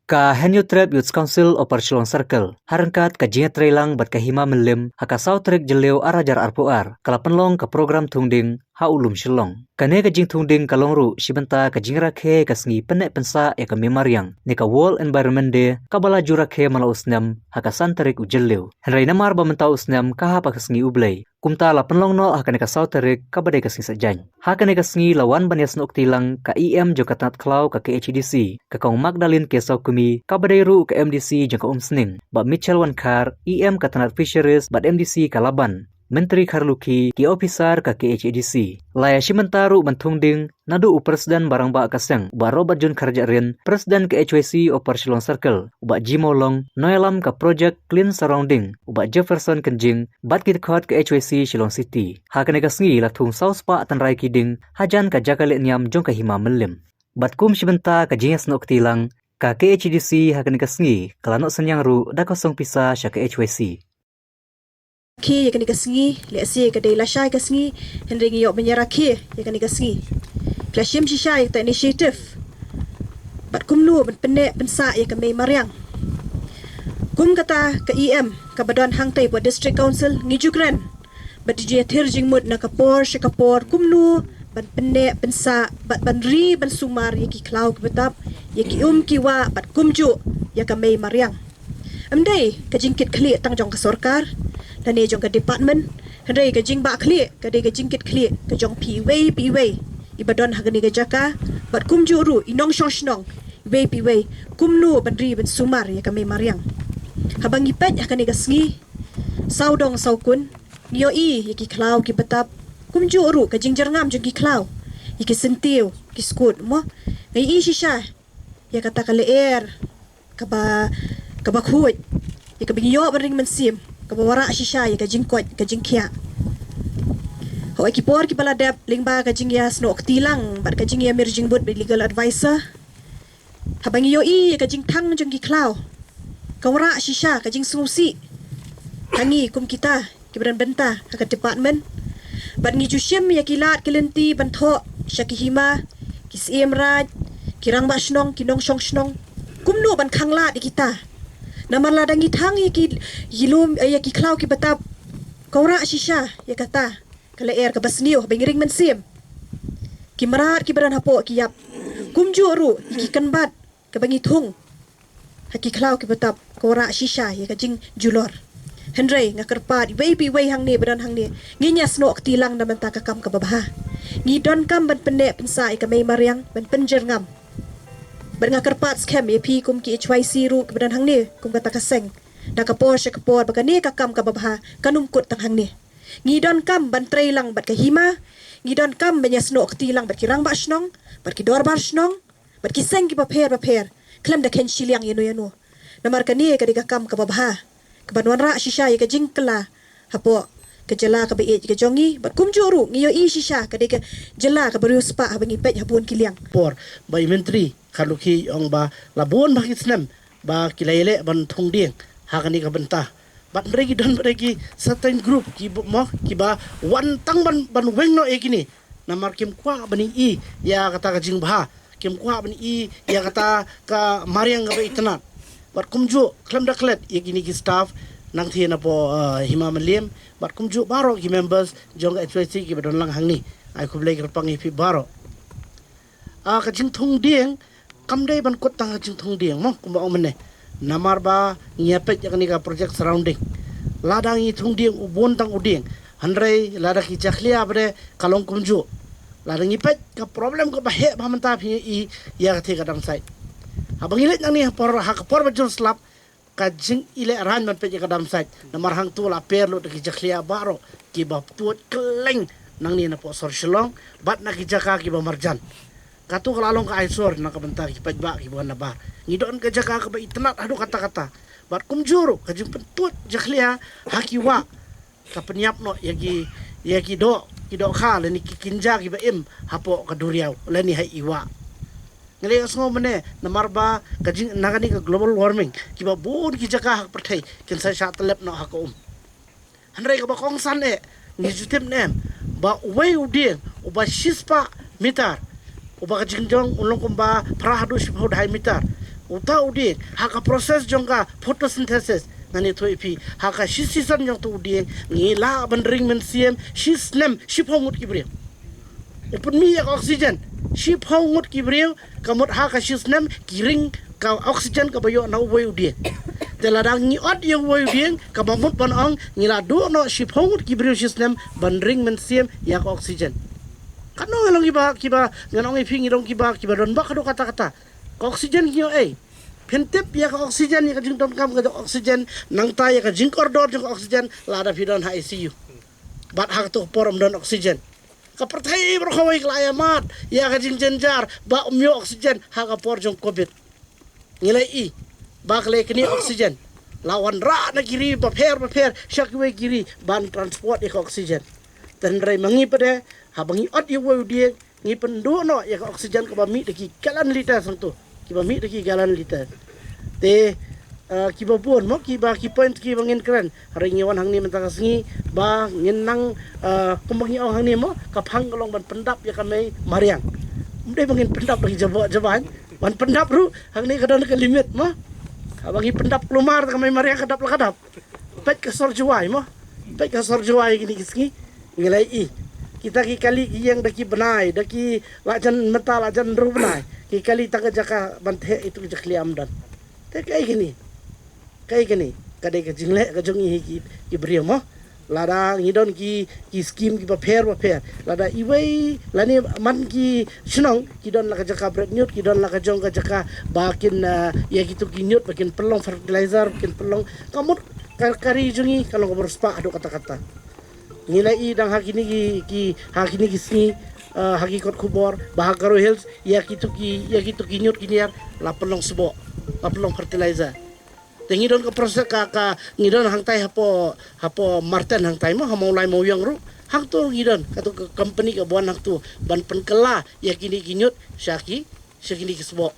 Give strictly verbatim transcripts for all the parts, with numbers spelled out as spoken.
Ka Hynñiewtrep Youth Council Upper Shillong Circle, ha ryngkat ka jingïatreilang bad ka Hima Mylliem, ha ka saw tarik Jylliew ar hajar arphew ar, ka la pynlong ka program thung dieng ha u lum Shillong. Kane ka jingthung dieng ka long ruh shi bynta ka jingrakhe ka sngi pynneh pynsah ïa ka mei mariang, ne ka World Environment Day, kaba la ju rakhe man la u snem ha ka san tarik u Jylliew. Hynrei namar ba mynta u snem ka hap ha ka sngi U Blei, kumta la pynlong noh ha kane ka saw tarik kaba dei ka sngi Saitjaiñ. Ha kane ka sngi la wan ban ïasnoh kti lang ka E M jong ka tnat khlaw ka K H A D C, ka Kong Magdalene K Sawkmie, kaba dei ruh ka M D C jong ka Umsning, Bah Michelle Wankhar, E M ka tnat Fisheries bad M D C ka Laban, Myntri Kharlukhi, ki ophisar ka K H A D C. La ïashim bynta ruh ban thung dieng naduh u President ba rangbah ka seng, u Bah Robertjune Kharjahrin, President K H Y C Upper Shillong Circle, u Bah G Mawlong, nongïalam ka Project Clean Surrounding, u Bah Jefferson Kynjing, bad ki dkhot K H Y C Shillong City. Ha kane ka sngi la thung saw spah tynrai ki dieng hajan ka jaka leh niam jong ka Hima Mylliem. Bad kum shi bynta ka jingïasnoh kti lang, ka K H A D C ha kane ka sngi ka la noh synñiang ruh da ka song pisa sha ka K H Y C. Ki ïa kane ka sngi, lehse ka dei lashai ka sngi, hynrei ngi ïoh ban ïarakhe ïa kane ka sngi. Ki la shim shisha ïa kata initiative. Bad kumno ban pynneh pynsah ïa ka mei mariang. Kum kata ka E M kaba don hangtei hapoh District Council, ngi ju kren bad ju ïathir jingmut na ka por sha ka por kumno ban pynneh pynsah bad ban ri ban sumar ïa ki khlaw ki btap, ïa ki um ki wah bad kumjuh ïa ka mei mariang. Ym dei ka jingkitkhlieh tang jong ka sorkar lane jong ka department, hynrei ka jingbahkhlieh ka dei ka jingkitkhlieh ka jong phi iwei pa iwei iba don ha kane ka jaka, bad kumjuh ruh i nongshong shnong iwei pa iwei, kumno ban ri ban sumar ïa ka mei mariang. Haba ngi peit ha kane ka sngi, saw dong saw kun, ngi ïohi ïa ki khlaw ki btap, kumjuh ruh ka jingjyrngam jong ki khlaw, ïa ki syntiew, ki skud, mo. Ngi ïohi shisha ïa kata ka lyer kaba, kaba khuid, ïa kaba ngi ïoh ban ring mynsiem, kaba wanrah shisha ïa ka jingkoit ka jingkhiah. Hooid, ki por kiba la dep lyngba ka jingïasnoh kti lang bad ka jingïamir jingmut bad legal advisor, haba ngi ïohi ïa ka jingthang jong ki khlaw, ka wanrah shisha ka jingsngewsih ha ngi kum kita kiba don bynta ha ka department. Bad ngi ju shim ïa ki lad ki lynti ban thoh sha ki hima, ki syiem raid, ki rangbah shnong, ki nongshong shnong, kumno ban khanglad ïa kita. Namar lada ngi thang ïa ki, ïa ki lum, ïa ki khlaw ki btap, ka wanrah shisha ïa kata ka lyer kaba sniew haba ngi ring mynsiem. Ki mrad kiba don hapoh ki ïap, kumjuh ruh ïa ki kynbat kaba ngi thung ha ki khlaw ki btap, ka wanrah shisha ïa ka jingjulor. Hynrei nga kyrpad iwei pa iwei hangne ba don hangne, ngin ïasnoh kti lang na bynta ka kam kaba bha. Ngi donkam ban pynneh pynsah ïa ka mei mariang ban pynjyrngam. Bad nga kyrpad skhem ïa phi kum ki H Y C ruh kiba don hangne, kum kata ka seng, na ka por sha ka por, ba kane ka kam kaba bha kan ym kut tang hangne. Ngi donkam ban trei lang bad ka hima, ngi donkam ban ïasnoh kti lang bad ki rangbah shnong, bad ki dorbar shnong, bad ki seng kiba pher bapher, khlem da kheiñ shiliang ïano ïano. Namar kane ka dei ka kam kaba bha, kaban wanrah shisha ïa ka jingkylla hapoh ka jylla kaba ïeit ka jong ngi, bad kumjuh ruh ngi ïohi shisha ka dei ka jylla kaba riewspah haba ngi peit ha bun ki liang. Por ba i Myntri Kharlukhi i ong ba la bun bha ki snem ba ki la ïaleh ban thung dieng ha kane ka bynta. Bad hynrei ki don, hynrei ki certain group ki ba, mo, kiba wan tang ban, ban weng noh ïa kine. Namar kim kwah ban ïohi ïa kata ka jingbha, kim kwah ban ïohi ïa kata ka mariang kaba itynnad. Bad kumjuh khlem da klet ïa kine ki staff nangtei napoh, eh, Hima Mylliem, bad kumjuh baroh ki members jong ka H Y C kiba don lang hangne. Ai khublei kyrpang ïa phi baroh. Ah, ka jingthung dieng kam dei ban kut tang ka jingthung dieng, mo, kumba ong mynne. Namar ba ngi ïa peit ïa kane ka project surrounding, lada ngi thung dieng u bun tang u dieng, hynrei lada ki jakhlia ba dei ka long kumjuh. Lada ngi peit ka problem kaba heh ba mynta phi ïohi ïa katei ka dump site. Haba ngi leit nangne ha por, ha ka por ba jur slap, ka jingïaleh rain ban peit ïa ka dump site. Namar hangto la per lut da ki jakhlia baroh kiba tuid kylleng nangne napoh sor Shillong bad na ki jaka kiba marjan. Kato ka la long ka aisor na ka bynta ki paidbah kiba wan na bar. Ngi don ka jaka kaba itynnad haduh katta katta. Bad kumjuh ruh ka jingpyntuid jakhlia ha ki wah ka pynïap noh ïa ki, ïa ki doh, ki dohkha lane ki kynja kiba im hapoh ka duriaw lane ha i wah. Ngi la ïohsngew mynne namar ba ka jing, na kane ka global warming, kiba bun ki jaka ha ka pyrthei kin sa shah tyllep noh ha ka um. Hynrei kaba kongsan eh, ngi ju tip ne em ba uwei u dieng uba shispah mitar, uba ka jingjong u long kumba phra haduh shiphew dahai mitar, Uta u dieng ha ka process jong ka photosynthesis. Ngan ïathuh ïa phi, ha ka shi season jong uta u dieng ngi lah ban ring mynsiem shi snem shiphew ngut ki briew. U pynmih ïa ka oxygen shiphew ngut ki briew, ka mut ha ka shi snem ki ring ka oxygen kaba ïoh na uwei u dieng. Te lada ngi ot ïa uwei u dieng, kaba mut ban ong ngi la duh noh shiphew ngut ki briew shi snem ban ring mynsiem ïa ka oxygen. Katno ngi long kiba, kiba ngan ong ïa phi, ngi long kiba, kiba don bok haduh katta katta. Ka oxygen ki ïoh ei? Phin tip ïa ka oxygen, ïa ka jingdonkam ka oxygen, nangta ïa ka jingkordor jong ka oxygen lada phi don ha I C U. Bad ha kato ka por ym don oxygen, ka pyrthei baroh kawei ka la ïa mad ïa ka jingjynjar ba ym ïoh oxygen ha ka por jong covid. Ngi la ïohi ba ka lei kane oxygen la wanrah na ki ri bapher bapher sha kiwei ki ri ban transport ïa ka oxygen. Te hynrei ma ngi pat de, haba ngi ot ïa uwei u dieng, ngi pynduh noh ïa ka oxygen kaba mih da ki gallon liters hangto, kiba mih da ki gallon liters. Te, eh, kiba bun mo, kiba ki point kiba ngin kren. Hynrei ngi wan hangne mynta ka sngi ba ngin nang, eh, kumba ngi ong hangne mo, ka phang ka long ban pyndap ïa ka mei mariang. Ym dei ba ngin pyndap da ki jabok jaban, ban pyndap ruh hangne ka don ka limit mo. Haba ngi pyndap kulmar, ka mei mariang ka dap la ka dap. Peit ka sor Jowai mo. Peit ka sor Jowai kine ki sngi. Ngi la ïohi, kita ki kali ki ïeng da ki bnai, da ki la jan mynta la jan hynriew bnai. Ki kali tang ka jaka ban theh itu ka jakhlia ym don. Te kaei kane? Kaei kane? Ka dei ka jingleh ka jong ngi hi ki, ki briew mo. Lada ngi don ki, ki skim kiba pher bapher, lada iwei lane man ki shnong ki don la ka jaka bret ñiut, ki don la ka jong ka jaka ba kin, ah, ïa kito ki ñiut ba kin pynlong fertilizer, ba kin pynlong, ka mut ka, ka ri jong ngi ka long kaba riewspah haduh katta katta. Ngi la ïohi dang ha kine ki, ki, ha kine ki sngi, ah, ha ki kot khubor ba ha Garo Hills ïa kito ki, ïa kito ki ñiut ki ñiar la pynlong sboh, la pynlong fertilizer. Te ngi don ka process ka, ka ngi don hangtai hapoh, hapoh Marten hangtai mo, ha Mawlai Mawiong ruh. Hangto ngi don kato ka company kaba wan hangto ban pynkylla ïa kine ki ñiut sha ki, sha kine ki sboh.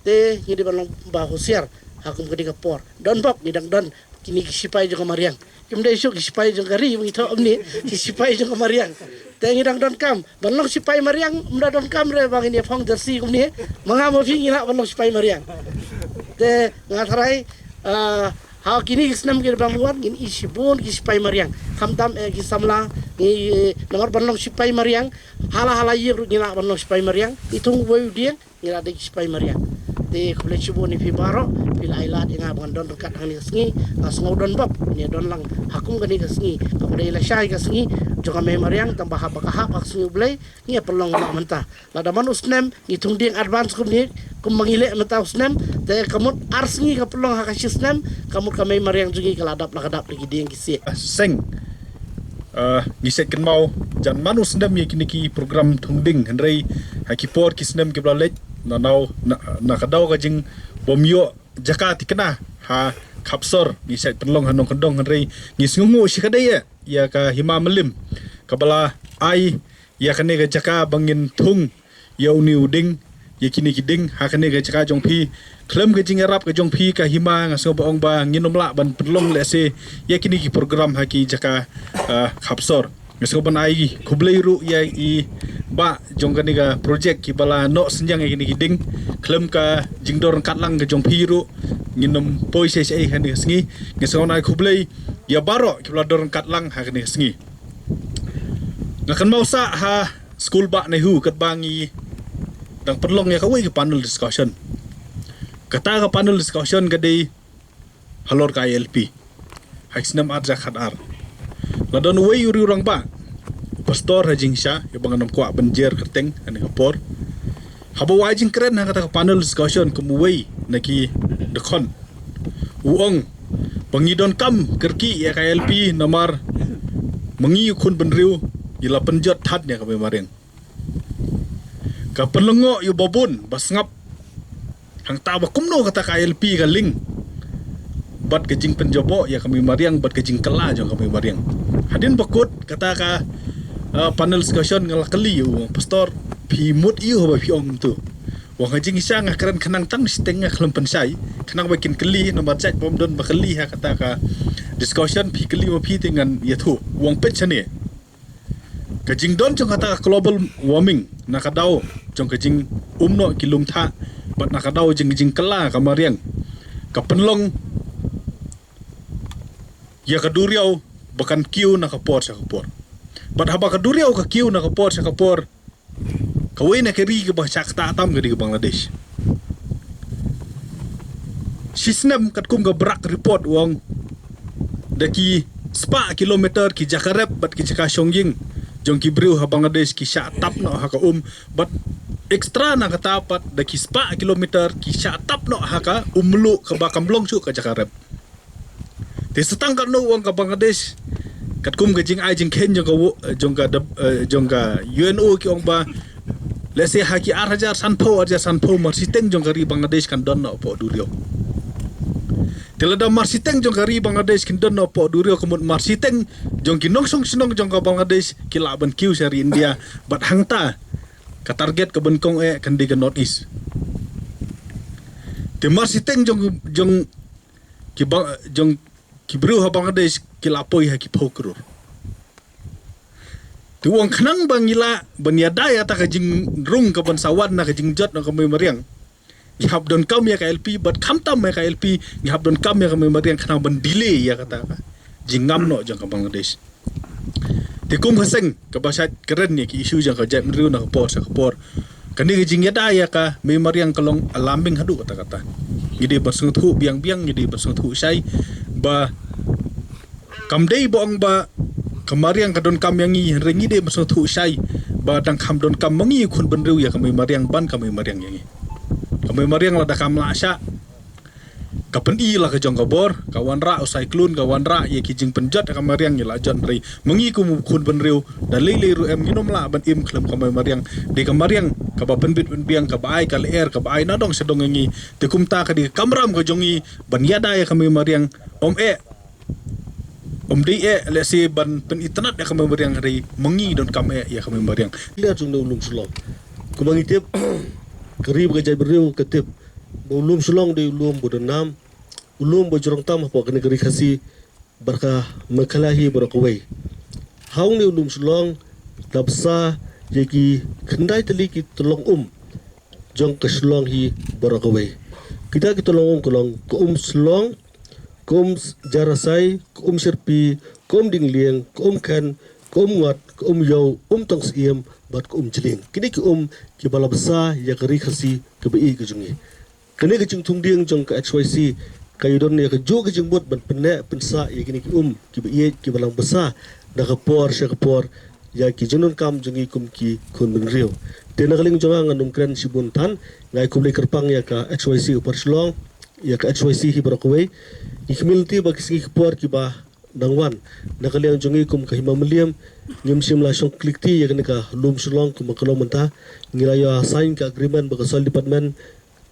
Te ngi dei ban long ba husiar ha kum kane ka por. Don bok ngi dang don kine ki sipai jong ka mariang. Kim dei shuh ki sipai jong ka ri ba ngi thoh kumne, ki sipai jong ka mariang. Te ngi dang donkam ban long sipai mariang, ym da donkam re ba ngin ïa phong jersey kumne. Ma nga ma phi ngi lah ban long sipai mariang. Te nga tharai, ah, ha kine ki snem kiban wan ngin ïohi shibun ki sipai mariang. Khamtam, eh, ki samla, ngi, eh, namar ban long sipai mariang, ha la ha la ïing ruh ngi lah ban long sipai mariang. Ngi thung uwei u dieng, ngi la dei ki sipai mariang. Te khublei shibun ïa phi baroh, phi la ai lad ïa nga ba ngan don ryngkat hangne ka sngi. Nga sngew don bok, ngi don lang ha kum kane ka sngi kaba dei lashai ka sngi jong ka mei mariang, tang ba haba ka hap ha ka sngi U Blei ngi ïa pynlong noh mynta. Lada man u snem ngi thung dieng advance kumne, kumba ngi leh mynta u snem, te ka mut ar sngi ka pynlong ha ka shi snem, ka mut ka mei mariang jong ngi ka la dap la ka dap da ki dieng ki siej. Ah, seng. Ah, ngi shait kynmaw jan man u snem ïa kine ki program thung dieng, hynrei ha ki por ki snem kiba la leit, na, na, na, na ka daw ka jingbym ïoh jaka thikna ha Khapsor, ngi shait pynlong ha Nongkyndong, hynrei ngi sngewnguh shikatdei ïa, ïa ka hima Mylliem kaba la ai ïa kane ka jaka ba ngin thung ïa une u dieng, ïa kine ki dieng ha kane ka jaka jong phi. Khlem ka jingïarap ka jong phi ka hima, nga sngew ba ong ba ngin ym lah ban pynlong lehse ïa kine ki program ha ki jaka, ah, Khapsor. Nga sngew ban ai khublei ruh ïa i bah jong kane ka project kiba la noh synñiang ïa kine ki dieng. Khlem ka jingdon ryngkat lang ka jong phi ruh ngin ym poi shaei shaei ha kane ka sngi. Nga sngew ban ai khublei ïa baroh kiba la don ryngkat lang ha kane ka sngi. Nga kynmaw sah ha skul bah NEHU katba ngi dang pynlong ïa kawei ka panel discussion. Kata ka panel discussion ka dei halor ka I L P ha ki snem ar hajar khatar. La don uwei u riewrangbah, u pastor ha jingshisha, ïa ba ngan ym kwah ban jer kyrteng ha kane ka por. Haba u ai jingkren ha kata ka panel discussion kum uwei na ki dkhot, u ong ba ngi donkam kyrkieh ïa ka I L P namar ma ngi u khun bynriew ngi la pynjot thad ïa ka mei mariang. Ka pynlyngngoh ïa u babun ba sngap. Hangta ba kumno kata ka I L P ka link bad ka jingpynjaboh ïa ka mei mariang bad ka jingkylla jong ka mei mariang. Hadien ba kut kata ka, uh, panel discussion nga la kylli ïa u, pastor, phi mut ïa u ba phi ong kumtu? U ong ha jingshisha nga kren khnang tang shiteng, nga khlem pynshai, khnang ba kin kylli, namar jait bym don ba kylli ha kata ka discussion, phi kylli ma phi te ngan ïathuh. U ong peit shane. Ka jingdon jong kata ka global warming na ka daw jong ka jingum noh ki lum thah bad na ka daw jing jingkylla ka mariang ka pynlong ïa ka duriaw ba kan kiew na ka por sha ka por. Bad haba ka duriaw ka kiew na ka por sha ka por, kawei na ka ri kaba shah ktah tam ka dei ka Bangladesh. Shisnem katkum ka Brak report u ong da ki spah kilometer ki jaka rep bad ki jaka shongïing jong ki briew ha Bangladesh ki shah tap noh ha ka um, bad extra na kata pat da ki spah kilometer ki shah tap noh ha ka um mluh kaba kam long shuh ka jaka rep. Te sa tang katno u ong ka Bangladesh, katkum ka jingai jingkheiñ jong ka wo-, jong ka dep-, eh, jong ka U N O ki ong ba, lehse ha ki ar hajar sanphew, ar hajar sanphew, mar shiteng jong ka ri Bangladesh kan don noh poh duriaw. Te lada mar shiteng jong ka ri Bangladesh kin don noh poh duriaw, ka mut mar shiteng jong ki nongshong shnong jong ka Bangladesh ki lah ban kiew sha ri India, bad hangta ka target ka ban kong eh kan dei ka North East. Te mar shiteng jong, jong ki bang, jong ki briew ha Bangladesh ki la poi ha ki phew klur. Te u ong khnang ba ngi lah ban ïada ïa kata ka jingrung ka ban sa wan na ka jingjot na ka mei mariang, ngi hap donkam ïa ka L P, bad khamtam ïa ka L P, ngi hap donkam ïa ka mei mariang khnang ban delay ïa kata ka jingngam noh jong ka Bangladesh. Te kum ka seng kaba shait kren ïa ki issue jong ka jaitbynriew na ka por sha ka por, kane ka jingïada ïa ka mei mariang ka long alarming haduh katta katta. Ngi dei ban sngewthuh biang biang, ngi dei ban sngewthuh shai ba kam dei ba ong ba ka mariang ka donkam ïa ngi, hynrei ngi dei ban sngewthuh shai ba dang kham donkam ma ngi khun bynriew ïa ka mei mariang ban ka mei mariang ïa ngi. Ka mei mariang lada kam lah shah, ka pyni la ka jong ka bor, ka wanrah u cyclone, ka wanrah ïa ki jingpynjot ïa ka mariang, ngi la jot, hynrei ma ngi kum u khun bynriew da lei lei ruh em ngin ym lah ban im khlem ka mei mariang. Dei ka mariang kaba pynbit pynbiang, kaba ai ka lyer, kaba ai nadong shadong ïa ngi. Te kumta ka dei ka kamram ka jong ngi ban ïada ïa ka mei mariang, ym eh, ym dei eh lehse ban pynitynnad ïa ka mei mariang, hynrei ma ngi donkam eh ïa ka mei mariang. Lyer jong u lum Shillong. Kumba ngi tip, ka ri bad ka jaitbynriew ka tip ba u lum Shillong dei u lum ba don nam, u lum ba jrong tam hapoh kane ka ri Khasi bad ka Meghalaya hi baroh kawei. Ha une u lum Shillong la bsa ïa ki khyndai tylli ki tyllong um jong ka Shillong hi baroh kawei. Kita ki tyllong um ka long ka um Shillong, ka um Jarasai, ka um Syrpi, ka um Dienglieng, ka um Khen, ka um Ngot, ka um Ïew, um Tong Syiem bad ka um Jylliew. Kine ki um kiba la bsa ïa ka ri Khasi kaba ïeit ka jong ngi. Kane ka jingthung dieng jong ka H Y C ka ïadon ïa kajuh ka jingmut ban pynneh pynsah ïa kine ki um kiba ïeit kiba la bsa na ka por sha ka por ïa ki jingdonkam jong ngi kum ki khun bynriew. Te na ka liang jong nga, ngan ym kren shibun than, nga ai khublei kyrpang ïa ka H Y C Upper Shillong, ïa ka H Y C hi baroh kawei. Ngi khmih lynti ba ki sngi ki por kiba dang wan, na ka liang jong ngi kum ka Hima Mylliem, ngim shym la shong klik ti ïa kane ka lum Shillong kumba ka long mynta. Ngi la ïoh sign ka agreement bad ka Soil Department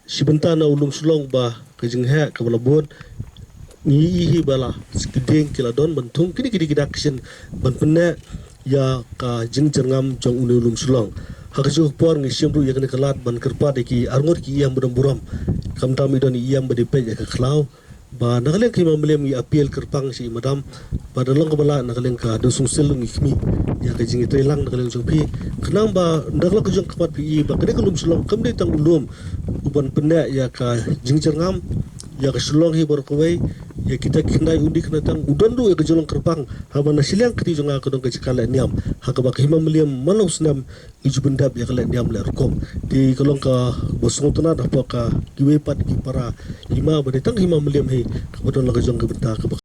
shi bynta na u lum Shillong ba ka jingheh kaba la bud, ngi ïohi ba la ki dieng ki la don ban thung. Kine ki dei ki dak ki shin ban pynneh ïa ka jingjyrngam jong une u lum Shillong. Ha kajuh ka por ngi shim ruh ïa kane ka lad ban kyrpad ïa ki arngut ki ïam ba don burom, khamtam i don i ïam ba dei peit ïa ka khlaw. Ba na ka liang ka Hima Mylliem ngi appeal kyrpang sha i madam ba da long kaba lah na ka liang ka Dusong Sil ngi khmih ïa ka jingïatreilang na ka liang jong phi, khnang ba na ka liang ka jong ka mat phi i ba kane ka lum Shillong kam dei tang u lum u ban pynneh ïa ka jingjyrngam ïa ka Shillong hi baroh kawei, ïa kita ki khyndai undi khyndai tang, u don ruh ïa ka jinglong kyrpang haba na shiliang kti jong nga ka don ka jaka leh niam ha kaba ka Hima Mylliem man la u snem ngi ju pyndep ïa ka leh niam leh rukom. Te ka long kaba sngewtynnad hapoh ka kiwei pat ki para hima ba dei tang Hima Mylliem hi kaba don la ka jong ka bynta kaba